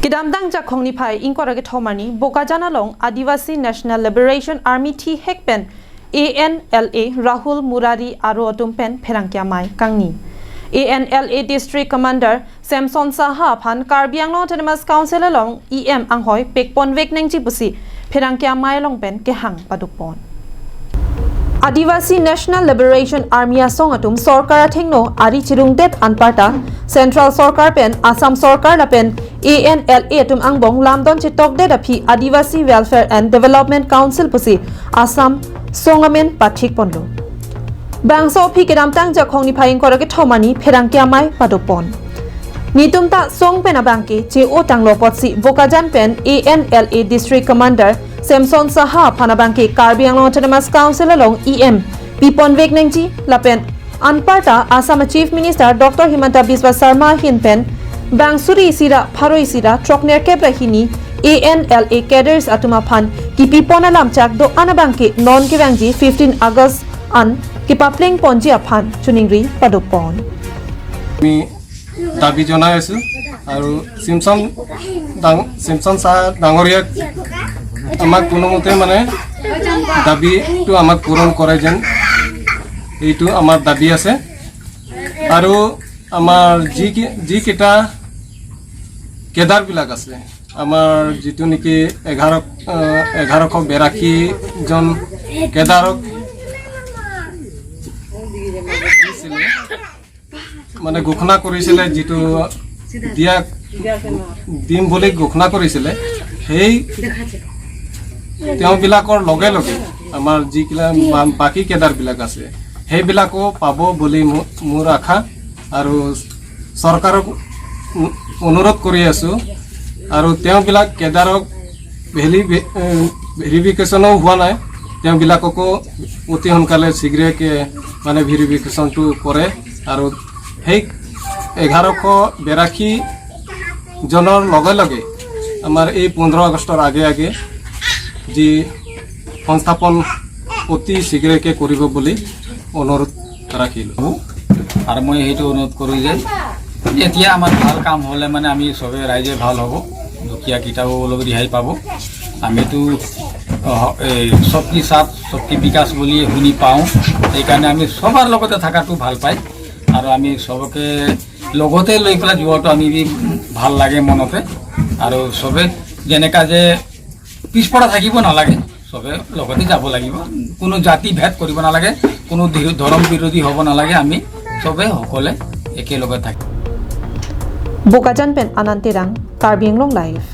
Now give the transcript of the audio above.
Kidamdang jakhongni phai ingkora ke thomani Bokajana long Adivasi National Liberation Army thi hekpen ANLA Rahul Murari aro atumpen pherangkya mai kangni ANLA District Commander Samson Saha phan Karbi Anglong Autonomous Council long EM anghoi pekpon vek nengji pusi pherangkya mai long pen kehang padukpon Adivasi National Liberation Army asong atum sarkar athengno ari chirungdet anparta Central Sarkar pen Assam Sarkar la pen ANLA atum angbong lamdon chitok det aphi Adivasi Welfare and Development Council pusi Assam songamen pathik ponlo bangso phi kedamtang jakhongni phaing korake thomani pherangkya mai padopon nitumta song pen abangke che o tanglo potsi Bokajan pen ANLA District Commander Samson Saha phanabanke Karbi Anglong Autonomous Council along EM Pipon Vegnengji lapen anparta Assam Chief Minister Dr. Himanta Biswa Sarma hinpen Bangsuri sira Pharoi sira Trokner Kebrahini ANLA cadres atuma phan ki pipona lamchak do anabangke non kewangji 15 August an ki papleng ponji aphan chuningri padopon আমি দাবী জনাই আছোঁ আৰু চিমছন চাহ ডাঙৰীয়াক আমাক কোনোমতে মানে দাবীটো আমাক পূৰণ কৰে যেন, এইটো আমাৰ দাবী আছে। আৰু আমাৰ যিকেইটা কেডাৰবিলাক আছে, আমাৰ যিটো নেকি 1182জন কেডাৰক দিছিলে, মানে ঘোষণা কৰিছিলে, যিটো দিয়া দিম বুলি ঘোষণা কৰিছিলে, সেই তেওঁবিলাকৰ লগে লগে আমাৰ যিবিলাক বাকী কেডাৰবিলাক আছে, সেইবিলাকো পাব বুলি মোৰ আশা আৰু চৰকাৰক অনুৰোধ কৰি আছোঁ। আৰু তেওঁবিলাক কেডাৰক ভেৰিফিকেশ্যনো হোৱা নাই, তেওঁবিলাককো অতি সোনকালে শীঘ্ৰেকে মানে ভেৰিফিকেশ্যনটো কৰে আৰু সেই 1182 জনৰ লগে লগে আমাৰ এই 15 আগষ্টৰ আগে আগে যি সংস্থাপন অতি শীঘ্ৰেকে কৰিব বুলি অনুৰোধ ৰাখিলোঁ। আৰু মই সেইটো অনুৰোধ কৰোঁ যে এতিয়া আমাৰ ভাল কাম হ'লে মানে আমি চবে ৰাইজে ভাল হ'ব, দুখীয়াকেইটাও অলপ ৰেহাই পাব। আমিতো এই সবকি সাথ সবকি বিকাশ বুলি শুনি পাওঁ, সেইকাৰণে আমি চবৰ লগতে থকাটো ভাল পায় আৰু আমি চবকে লগতে লৈ পেলাই যোৱাটো আমি বি ভাল লাগে মনতে। আৰু চবে যেনেকা যে পিছপৰা থাকিব নালাগে, চবে লগতে যাব লাগিব। কোনো জাতি ভেদ কৰিব নালাগে, কোনো ধৰ্ম বিৰোধী হ'ব নালাগে। আমি চবে সকলোৱে একেলগে থাকিম। Bokajan pen Anantirang, Karbi Anglong Live.